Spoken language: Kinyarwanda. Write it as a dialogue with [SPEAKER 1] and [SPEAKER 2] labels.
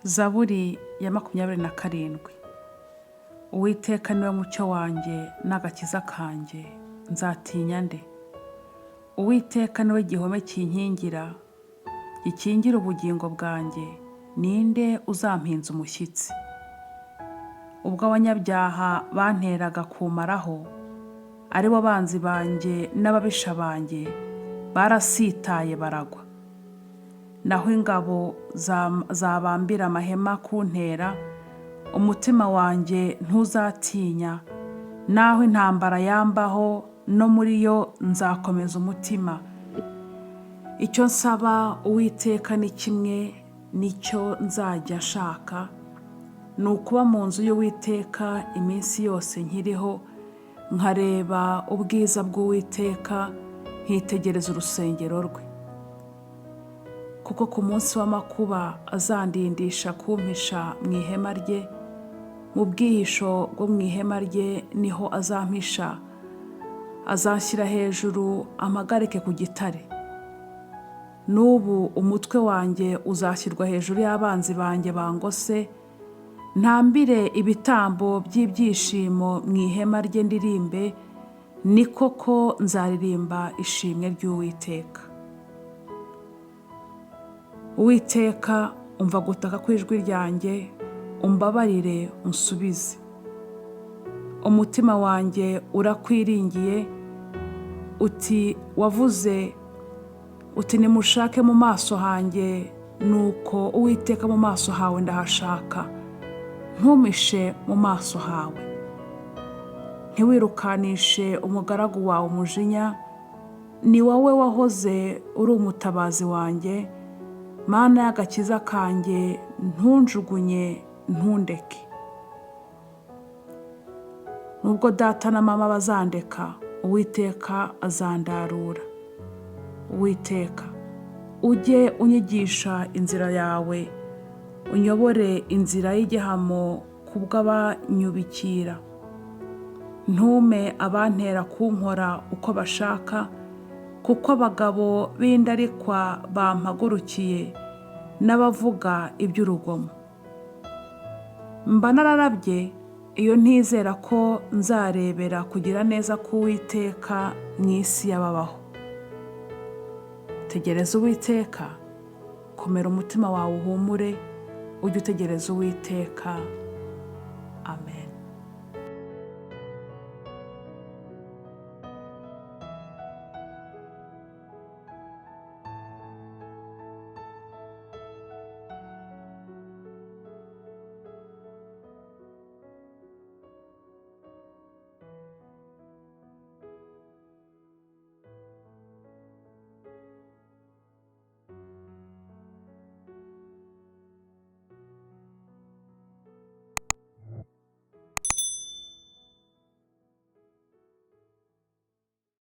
[SPEAKER 1] Zaburi ya 27. Uwiteka niwe mucyo wanjye n'agakiza kanjye, nzatinya nde? Uwiteka niwe gihome kinkingira, gikingira ubugingo bwanjye, ninde uzampinza umushyitsi? Ubwo abanyabyaha banteraga kumaraho, ari bo banzi banjye n'ababisha banjye, barasitaye baragwa. Naho ingabo zabambira amahema kuntera, umutima wanjye ntuzatinya, naho intambara yambaho, no muri yo nzakomeza umutima. Icyo nsaba Uwiteka ni kimwe, nicyo nzajya nshaka, ni ukuba mu nzu y'Uwiteka iminsi yose nkiriho, nkareba ubwiza bw'Uwiteka, nkitegereza urusengero rwe. Kuko ku munsi w'amakuba azandindisha kumpisha mu ihema rye, mu bwihisho bwo mu ihema rye niho azampisha, azanshyira hejuru ampagarike ku gitare. N'ubu umutwe wanjye uzashyirwa hejuru y'abanzi banjye bangose, ntambire ibitambo by'ibyishimo mu ihema rye ndirimbe, ni koko nzaririmba ishimwe ry'Uwiteka. Uwiteka, umva gutaka kw'ijwi ryanjye, umbabarire unsubize. Umutima wanjye urakwiringiye, uti wavuze uti nimushake mu maso hanjye, nuko Uwiteka mu maso hawe ndahashaka, ntumpishe mu maso hawe. Ntiwirukanishe umugaragu wawe umujinya, ni wowe wahoze uri umutabazi wanjye, Mana y'agakiza kanjye, ntunjugunye, ntundeke. Nubwo data na mama bazandeka, Uwiteka azandarura. Uwiteka, ujye unyigisha inzira yawe, unyobore inzira y'igihamo kubw'abanyubikira. Ntume abantera kunkora uko bashaka, kuko abagabo b'indarikwa bampagurukiye n'abavuga iby'urugomo. Mba nararabye iyo ntizera ko nzarebera kugira neza k'Uwiteka mu isi y'ababaho. Tegereza Uwiteka, komera umutima wawe uhumure, ujye utegereza Uwiteka. Amen.